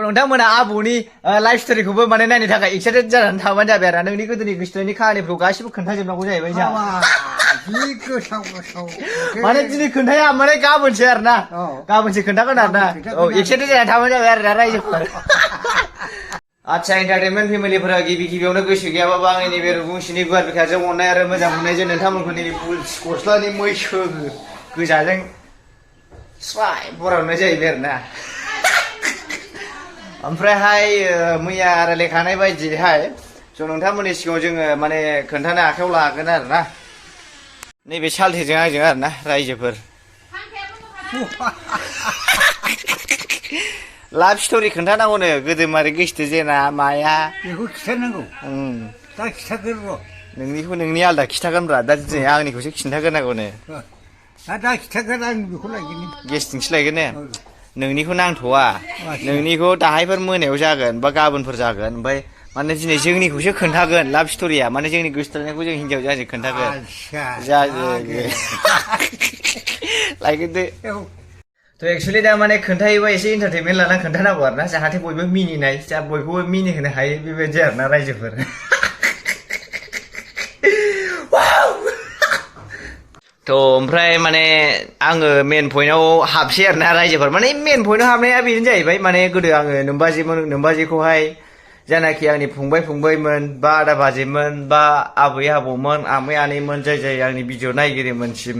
नोंथांमोना आबौनि लाइफ स्टोरीखौबो माने नायनो थाखाय एक्साइटेड जानानै थाबानो जाबाय आरो नोंनि गोदोनि गोसोनि खाहानिफोरखौ गासिबो खोन्थाजोबनांगौ जाहैबाय जोंहा जि गोसाव गोसाव माने दिनै खोन्थाया माने गाबोनसो आरो ना गाबोनसो खोन्थागोन आरो ना एक्साइटेड जानानै थाबानो जाबाय आरो ना रायजोफोर आच्छा एन्टारटेनमेन्ट फेमिलिफोरा गिबियावनो गोसो गैयाबाबो आंनि नैबे रुगुंसिनि गुवार बिखाजों अननाय आरो मोजां मोननायजों नोंथांमोनखौ नैबे गस्लानि मैसो गोजाजों स्राय बरायहरनाय जाहैबाय आरो ना ओमफ्रायहाय मैया रायलायखानाय बायदिहाय स' नोंथांमोननि सिगाङाव जोङो माने खोन्थानो आखायाव लागोन आरो ना नैबे सालथेजों आंजों आरो ना रायजोफोर लाभ स्ट'रि खोन्थानांगौनो गोदो मारै गोसथो जेना माया बेखौ खिथानांगौ दा खिथागोन र' नोंनिखौ नोंनि आलदा खिथागोनब्रा दा दिनै आंनिखौसो खिन्थाग्रोनांगौनो दा खिथागोन आं बेखौ लायगोन गेस्टिंसो लायगोन ने नोंनिखौ नांथ'वा नोंनिखौ दाहायफोर मोनायाव जागोन बा गाबोनफोर जागोन ओमफ्राय माने दिनै जोंनिखौसो खोन्थागोन लाभ स्ट'रिया माने जोंनि गोसोथोनायखौ जों हिन्जाव जाजों खोन्थागोन लायगोन थ' एक्सुवेलि दा माने खोन्थायोबा एसे इन्टारटेनमेन्ट लानानै खोन्थानांगौ आरो ना जाहाथे बयबो मिनिनाय जा बयखौबो मिनिहोनो हायो बेबायदि आरो ना रायजोफोर थ' ओमफ्राय माने आङो मेन पइन्टआव हाबसै आरो ना रायजोफोर माने मेन पइन्टआव हाबनाया बेनो जाहैबाय माने गोदो आङो नोमबाजैखौहाय जानाखि आंनि फंबायमोन बा आदा बाजैमोन बा आबै आबौमोन आमाय आनैमोन जाय आंनि भिडिअ नायगिरिमोनसिम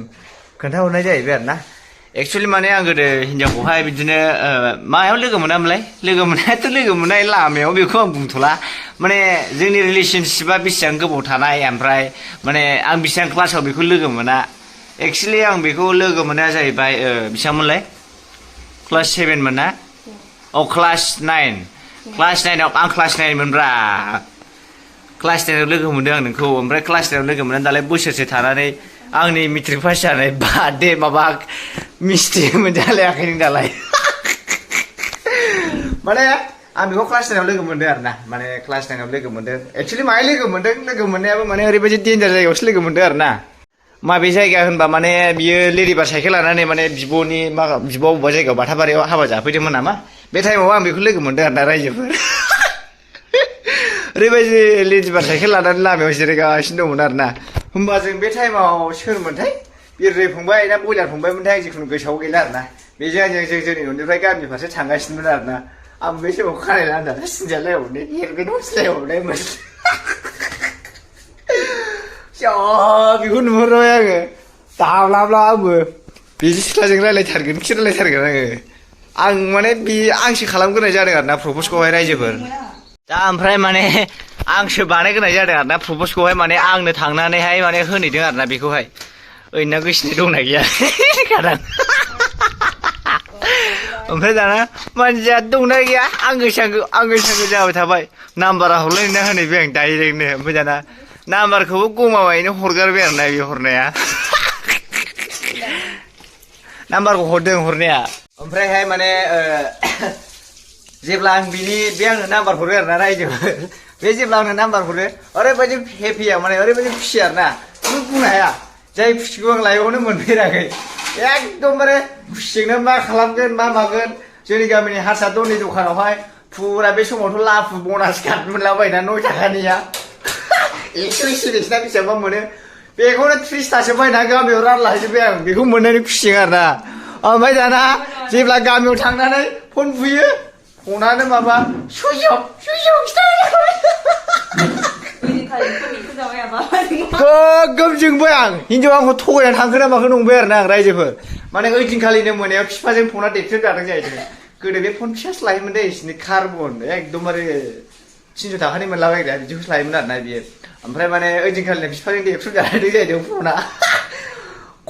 खोन्थाहरनाय जाहैबाय आरो ना एक्सुवेलि माने आं गोदो हिनजावखौहाय बिदिनो मायाव लोगो मोनामोनलाय लोगो मोननाय लामायाव बेखौ आं बुंथ'ला माने जोंनि रिलेसनशिपआ बेसेबां गोबाव थानाय ओमफ्राय माने आं बेसेबां क्लासाव बेखौ लोगो मोना एक्सुवेलि आं बेखौ लोगो मोननाया जाहैबाय बेसेबांमोनलाय क्लास 7 मोन ना क्लास 9 आं क्लास 9 मोनब्रा क्लास 9 आव लोगो मोनदों आं नोंखौ ओमफ्राय क्लास 9 आव लोगो मोननानै दालाय बोसोरसे थानानै आंनि मेट्रिक पास जानाय बार्थडे माबा मिस्टि मोनजालायाखै नों दालाय माने आं बेखौ क्लास 9 आव लोगो मोनदों आरो ना माने क्लास 9 आव लोगो मोनदों एक्सुवेलि माहाय लोगो मोननायाबो माने ओरैबायदि डेन्जार जायगायावसो लोगो मोनदों आरो ना माबे जायगा होनबा माने बियो लेडिबार साइकेल लानानै माने बिब' बबेबा जायगायाव बाथाबारियाव हाबा जाफैदोंमोन नामा बे टाइमाव आं बेखौ लोगो मोनदों आरो ना रायजोफोर ओरैबायदि लेडिबार साइकेल लानानै लामायाव जिरायगासिनो दंमोन आरो ना होमबा जों बे टाइमाव सोरमोनथाय बिरदै फंबाय ना बयलार फंबायमोनथाय आं जिखुनु गोसोआव गैला आरो ना बेजों जों जोंनि न'निफ्राय गामि फारसे थांगासिनोमोन आरो ना आं बे समाव खानाय लानानै सिनजालायहरनो हेलमेट हरलायहरनायमोन बेखौ नुहुरबाय आङो दाब्लाब्ला आंबो बिदि सिख्लाजों रायलायथारगोन आङो माने आंसो खालामग्रोनाय जादों आरो ना प्रपसखौहाय रायजोफोर दा ओमफ्राय माने आंसो बानायग्रोनाय जादों आरो ना प्रपसखौहाय माने आंनो थांनानैहाय माने होनहैदों आरो ना बेखौहाय ओरैनो गोसोनि दंना गैया खादां ओमफ्राय दाना मानसिया दंना गैया आं गोसांगो जाबाय थाबाय नाम्बारा हरलायना होनहैबाय आं डाइरेक्टनो ओमफ्राय दाना नाम्बारखौबो गमामायैनो हरगारबाय आरो ना बे हरनाया नाम्बारखौ हरदों हरनाया ओमफ्रायहाय माने जेब्ला आं बे आंनो नाम्बार हरो आरो ना रायजोफोर बे जेब्ला आंनो नाम्बार हरो ओरैबायदि हेपिया माने ओरैबायदि खुसि आरो ना बुंनो हाया जाय खुसिखौ आं लाइफआवनो मोनफेराखै एकदमबारे खुसिजोंनो मा खालामगोन मा मागोन जोंनि गामिनि हारसा दननि दखानावहाय फुरा बे समावथ' लाफु बनास कार्ड मोनलाबायना 9 थाखानिया 120 नोंसिना बेसेबांबा मोनो बेखौनो 30थासो बायना गामियाव रानलाजोब्बाय आं बेखौ मोननानै खुसि आरो ना ओमफ्राय दाना जेब्ला गामियाव थांनानै फन बुयो फनानो माबा सुइस अफ गोगोम जोंबाय आं हिनजाव आंखौ थगायनानै थांखो ना माखो नंबाय आरो ना आं रायजोफोर माने ओइदिनखालिनो मोनायाव बिफाजों फना देख्रेब जादों जाहैदों गोदो बे फन फिसासो लायोमोन दे बिसिनि कार्बन एकदमबारे 300 थाखानि मोनलाबायग्राया बिदिखौसो लायोमोन आरो ना बियो ओमफ्राय माने ओइदिनखालिनो बिफाजों देख्रेब जादों जाहैदों फना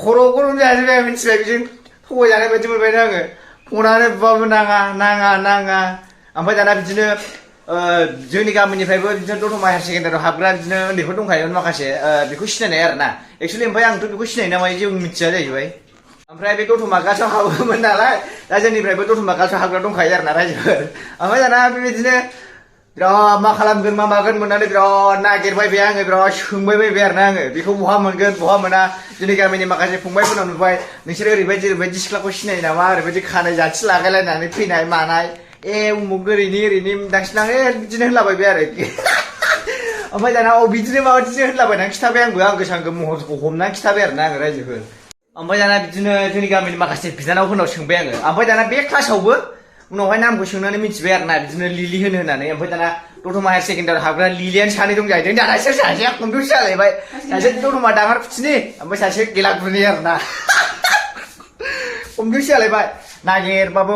खर' गरम जाजोब्बाय आं मिथिबाय बेजों थगायजानाय बायदि मोनबायना आङो फनानो बुबाबो नाङा ओमफ्राय दाना बिदिनो जोंनि गामिनिफ्रायबो बिदिनो दतमा हायार सेकेन्डारियाव हाबग्रा बिदिनो उन्दैफोर दंखायोमोन माखासे बेखौ सिनायनाय आरो ना एक्सुवेलि ओमफ्राय आंथ' बेखौ सिनाय ना मायो जेबो मिथिया जाहैबाय ओमफ्राय बे दतमा गार्लसआव हाबोमोन नालाय दा जोंनिफ्रायबो दतमा गार्लसआव हाबग्रा दंखायो आरो ना रायजोफोर ओमफ्राय दाना बेबायदिनो बिराद मा खालामगोन मा मागोन मोननानै बिराद नागिरबाय आङो बिराद सोंबाय आरो ना आङो बेखौ बहा मोनगोन बहा मोना जोंनि गामिनि माखासे फंबायफोरनाव नुबाय नोंसोर ओरैबायदि सिख्लाखौ सिनायो नामा ओरैबायदि खानाय जाथि लागायलायनानै फैनाय मानाय उमुक ओरैनि दांसिन आं बिदिनो होनलाबायबाय आरो ओमफ्राय दाना बिदिनो माबा बिदिनो होनलाबायनानै खिथाबाय आं गोसांगो महरखौ हमनानै खिथाबाय आरो ना आङो रायजोफोर ओमफ्राय दाना बिदिनो जोंनि गामिनि माखासे बिनानावफोरनाव सोंबाय आङो ओमफ्राय दाना बे क्लासावबो उनावहाय नामखौ सोंनानै मिथिबाय आरो ना बिदिनो लिलि होननानै ओमफ्राय दाना दतमा हायार सेकेन्डारियाव हाबग्रा लिलियानो सानै दं जाहैदों दाना सोर सासेया कमपिउटार जालायबाय सासे दतमा दाङारफुथिनि ओमफ्राय सासे गेलागुरिनि आरो ना कमपिउटार जालायबाय नागिरबाबो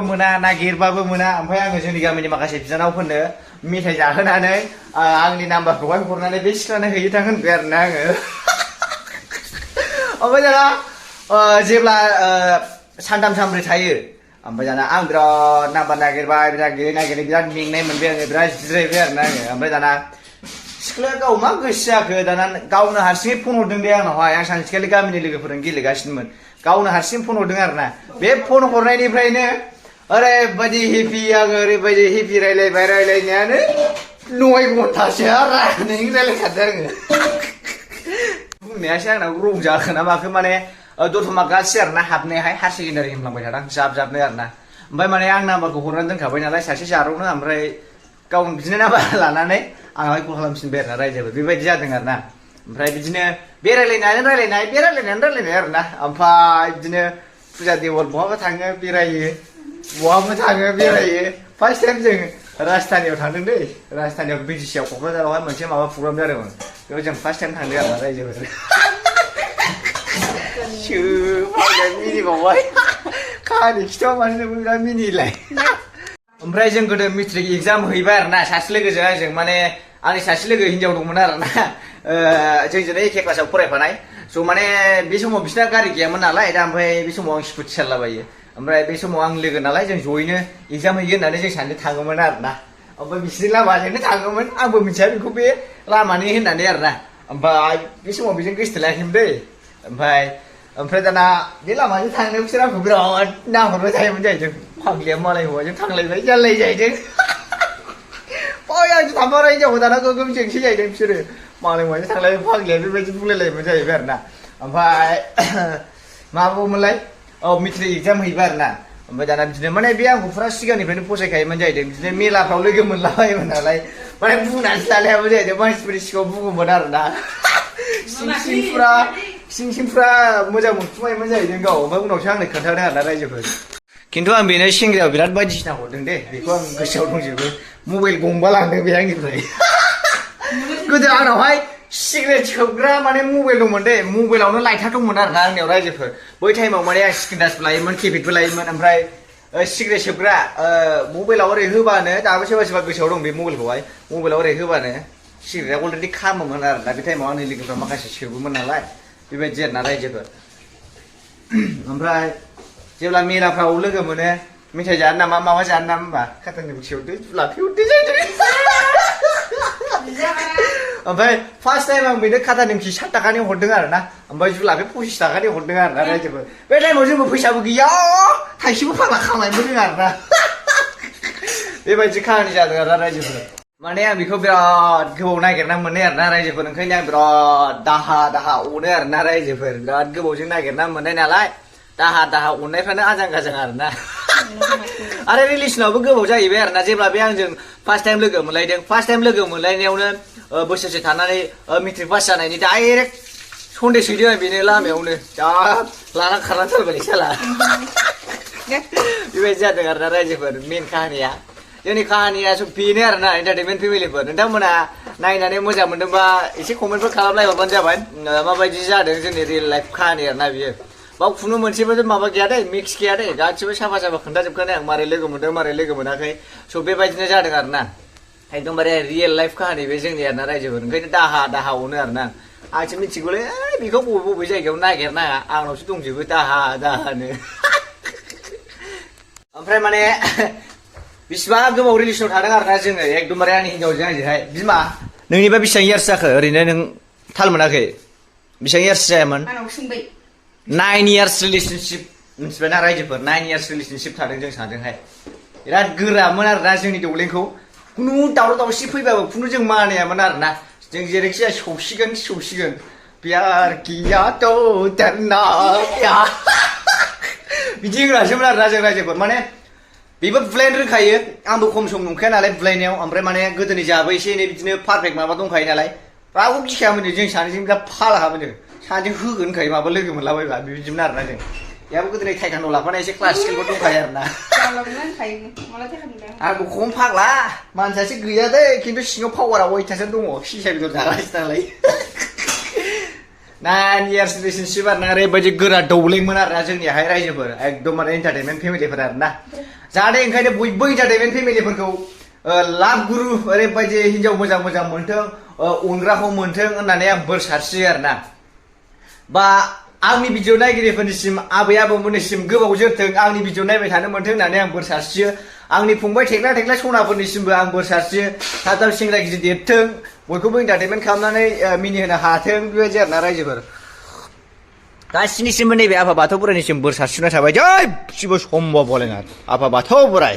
मोना ओमफ्राय आङो जोंनि गामिनि माखासे बिनानावफोरनो मेथाइ जाहोनानै आंनि नाम्बारखौहाय हरनानै बे सिख्लानो हैथां होनबाय आरो ना आङो ओमफ्राय दाना जेब्ला सानथाम सानब्रै थायो ओमफ्राय दाना आं बिराद नाम्बार नागिरबाय नागिरै बिराद मेंनाय मोनबाय आङो बिराद जिरायबाय आरो ना आङो ओमफ्राय दाना सिख्लाया गाव मा गोसो जाखो दाना गावनो हारसिङै फन हरदों दे आंनावहाय आं सानसेखालि गामिनि लोगोफोरजों गेलेगासिनोमोन गावनो हारसिं फन हरदों आरो ना बे फन हरनायनिफ्रायनो ओरैबायदि हेपि आङो ओरैबायदि हेपि रायलायनायानो 9 घन्टासो रायलायखादों आङो बुंनायासो आंनाव रं जाखो ना माखो माने दतमा गासै आरो ना हाबनायाहाय हायार सेकेन्डारि होनलांबाय थादों जाबनो आरो ना ओमफ्राय माने आं नाम्बारखौ हरनानै दोनखाबाय नालाय सासे जारौनो ओमफ्राय गावनो बिदिनो नाम्बार लानानै आंहाय कल खालामफिनबाय आरो ना रायजोबो बेबायदि जादों आरो ना ओमफ्राय बिदिनो बे रायलायनाय आरो ना ओमफ्राय बिदिनो फुजा देवल बहाबा थाङो बेरायो फार्स्ट टाइम जों राजधानियाव थांदों दै राजधानियाव बिजिसिआव क'क्राझारावहाय मोनसे माबा प्रग्राम जादोंमोन बेयाव जों फार्स्ट टाइम थांदों आरो ना रायजोफोर मिनिबावबाय खाहानि खिथाबा मानो नोंबो बिराद मिनिलाय ओमफ्राय जों गोदो मेट्रिक एगजाम हैबाय आरो ना सासे लोगोजों आंजों माने आंनि सासे लोगो हिनजाव दंमोन आरो ना जोंजोंनो एखे क्लासाव फरायफानाय स' माने बे समाव बिसिना गारि गैयामोन नालाय दा ओमफ्राय बे समाव आं स्कुटि सालायलाबायो ओमफ्राय बे समाव आं लोगो नालाय जों जयैनो एगजाम हैयो होननानै जों सानैजों थाङोमोन आरो ना ओमफ्राय बिसिनि लामाजोंनो थाङोमोन आंबो मिथिया बेखौ बे लामानि होननानै आरो ना ओमफ्राय बे समाव बेजों गोसोथोलायाखैमोन दै ओमफ्राय दाना बे लामाजों थांनायाव बिसोर आंखौ बिराद नाहरबाय थायोमोन जाहैदों फाग्लिया मालाय हौवाजों थांलायबाय जालाय जाहैदों आंजों थांफाग्रा हिनजावखौ दाना गोगोम जोंसो जाहैदों बिसोरो मालाय हौवाजों थांलायबाय फाग्लिया बेबायदि बुंलायलायोमोन जाहैबाय आरो ना ओमफ्राय मा बुङोमोनलाय मेट्रिक एगजाम हैबाय आरो ना ओमफ्राय दाना बिदिनो माने बे आंखौ फुरा सिगांनिफ्रायनो फसायखायोमोन जाहैदों बिदिनो मेलाफ्राव लोगो मोनलाबायोमोन नालाय माने बुंनानैसो लालायाबो जाहैदों मानसिफोरनि सिगाङाव बुङोमोन आरो ना सिंफ्रा मोजां मोनखुमायोमोन जाहैदों गाव ओमफ्राय उनावसो आंनो खोन्थादों आरो ना रायजोफोर खिन्थु आं बेनो सेंग्रायाव बिराद बायदिसिना हरदों दे बेखौ आं गोसोआव दंजोबो मबाइल गंबा लांदों बे आंनिफ्राय गोदो आंनावहाय सिगारेट सोबग्रा माने मबाइल दंमोन दे मबाइलावनो लाइटार दंमोन आरो ना आंनियाव रायजोफोर बै टाइमाव माने आं स्क्रिन टाचबो लायोमोन किपेडबो लायोमोन ओमफ्राय सिगारेट सोबग्रा मबाइलाव ओरै होबानो दाबो सोरबा गोसोआव दं बे मबाइलखौहाय मबाइलाव ओरै होबानो सिगारेटआ अलरेडि खामोमोन आरो दा बे टाइमाव आंनि लोगोफ्रा माखासे सोबोमोन नालाय बेबायदि आरो ना रायजोफोर ओमफ्राय जेब्ला मेलाफ्राव लोगो मोनो मेथाइ जानो नामा माबा जानो नामा होनबा खाथानि बुखियावदो जुलाफि हरदो जाहैदों ओमफ्राय फार्स्ट टाइम आं बेनो खाथा निमखि 7 थाखानि हरदों आरो ना ओमफ्राय जुलाफि 25 थाखानि हरदों आरो ना रायजोफोर बे टाइमाव जोंबो फैसाबो गैया थाइसेबो फाग्ला खामायबोदों आरो ना बेबायदि खाहानि जादों आरो ना रायजोफोर माने आं बेखौ बिराद गोबाव नागिरना मोननाय आरो ना रायजोफोर ओंखायनो आं बिराद दाहा अनो आरो ना रायजोफोर बिराद गोबावजों नागिरना मोननाय नालाय दाहा अननायफ्रानो आजां गाजां आरो ना आरो रिलेसनावबो गोबाव जाहैबाय आरो ना जेब्ला बे आंजों फार्स्ट टाइम लोगो मोनलायदों फार्स्ट टाइम लोगो मोनलायनायावनो बोसोरसे थानानै मेट्रिक पास जानायनि डाइरेक्ट सन्देस हैदों आं बेनो लामायावनो जा लाना खारना थारबाय साला बेबायदि जादों आरो ना रायजोफोर मेन काहानिया जोंनि काहानिया बेनो आरो ना एन्टारटेनमेन्ट फेमिलिफोर नोंथांमोना नायनानै मोजां मोनदोंबा एसे कमेन्टफोर खालामलायहरबानो जाबाय माबायदि जादों जोंनि रियेल लाइफ काहानि आरो ना बियो बाव खुनु मोनसेबो माबा गैया दे मिक्स गैया दे गासिबो साफा खोन्थाजोबखानाय आं मारै लोगो मोनदों मारै लोगो मोनाखै स' बेबायदिनो जादों आरो ना एकदमबारे रियेल लाइफ काहानि बे जोंनि आरो ना रायजोफोर ओंखायनो दाहा अनो आरो ना आंसो मिथिगौलै बेखौ बबे जायगायाव नागिरनाङा आंनावसो दंजोबो दाहानो ओमफ्राय माने बिसिबां गोबाव रिलेसनाव थादों आरो ना जोङो एकदमबारे आंनि हिनजावजों आंजोंहाय बिमा नोंनिबा बेसेबां इयार्स जाखो ओरैनो नों थाल मोनाखै बेसेबां इयार्स जायामोन 9 years रिलेसनशिप मिथिबायना रायजोफोर 9 years रिलेसनशिप थादों जों सानैजोंहाय बिराद गोरामोन आरो ना जोंनि दौलेंखौ खुनु दावराव दावसि फैबाबो खुनु जों मानियामोन आरो ना जों जेरैखि जाया सौसिगोन प्यार किया तो डरना क्या बिदि होग्रासोमोन आरो ना जों रायजोफोर माने बेबो बुलायनो रोंखायो आंबो खम सम नंखाया नालाय बुलायनायाव ओमफ्राय माने गोदोनि जाबो एसे एनै बिदिनो पारफेक्ट माबा दंखायो नालाय रावबो गिखायामोन जों सानैजों बिराद फालाहामोन सानैजों होगोन होनखायो माबा लोगो मोनलाबायबा बिदिमोन आरोना जों बेहाबो गोदोनि टाइकान्ड' लाफानाय एसे क्लास स्किलबो दंखायो आरोना आंबो खम फाग्ला मानसियासो गैया दे खिन्थु सिङाव पावारा अयथासार दङ सिसा बेदर जाग्रासो नालाय 9 years रिलेशनशिप आरोना ओरैबायदि गोरा दौलेंमोन आरोना जोंनियाहाय रायजोफोर एकदमबारे एन्टारटेनमेन्ट फेमिलिफोर आरोना जाहाथे ओंखायनो बयबो एन्टारटेनमेन्ट फेमिलिफोरखौ लाभ गुरु ओरैबायदि हिनजाव मोजां मोजां मोन्थों अनग्राखौ मोन्थों होननानै आं बोर सारस्रियो आरोना बा आंनि भिडिअ नायगिरिफोरनिसिम आबै आबौमोननिसिम गोबाव जोरथों आंनि भिडिअ नायबाय थानो मोन्थों होननानै आं बोर सारस्रियो आंनि फंबाय थेख्ला थेख्ला सनाफोरनिसिमबो आं बोर सारस्रियो थाब थाब सेंग्रा गिदिर देरथों बयखौबो एन्टारटेनमेन्ट खालामनानै मिनिहोनो हाथों बेबायदि आरोना रायजोफोर गासिनिसिमबो नैबे आफा बाथौ बोराइनिसिम बोर सारस्रिनाय थाबाय जय शिव शम्भ भलेनाथ आफा बाथौ बोराइ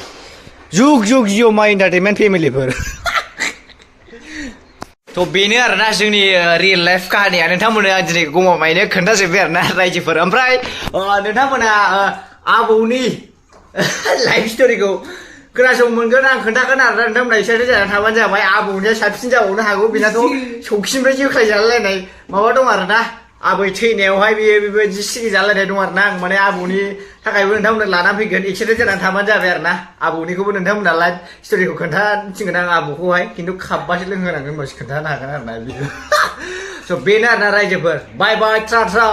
जुग जुग जिउ मा एन्टारटेनमेन्ट फेमिलिफोर थ' बेनो आरोना जोंनि रियेल लाइफ काहानिया नोंथांमोननो आं दिनै गमामायैनो खोन्थाजोब्बाय आरोना रायजोफोर ओमफ्राय नोंथांमोना आबौनि लाइफ स्ट'रिखौ खोनासंनो मोनगोन आं खोन्थागोन आरोना नोंथांमोना एक्साइटेड जानानै थाबानो जाबाय आबौनिया साबसिन जाबावनो हागौ बेनाथ' सौखिनिफ्राय जोख्लाय जालायलायनाय माबा दं आरोना आबै थैनायावहाय बेबायदि सिगि जालायनाय दं आरोना आं माने आबौनि थाखायबो नोंथांमोना लानानै फैगोन एक्साइटेड जानानै थाबानो जाबाय आरोना आबौनिखौबो नोंथांमोना लाइफ स्ट'रिखौ खोन्थाथिनगोन आं आबौखौहाय खिन्थु खाब्बासो लोंहोनांगोन होनबासो खोन्थानो हागोन आरोना बिदिनो स' बेनो आरोना रायजोफोर बाय बाय ट्रा ट्रा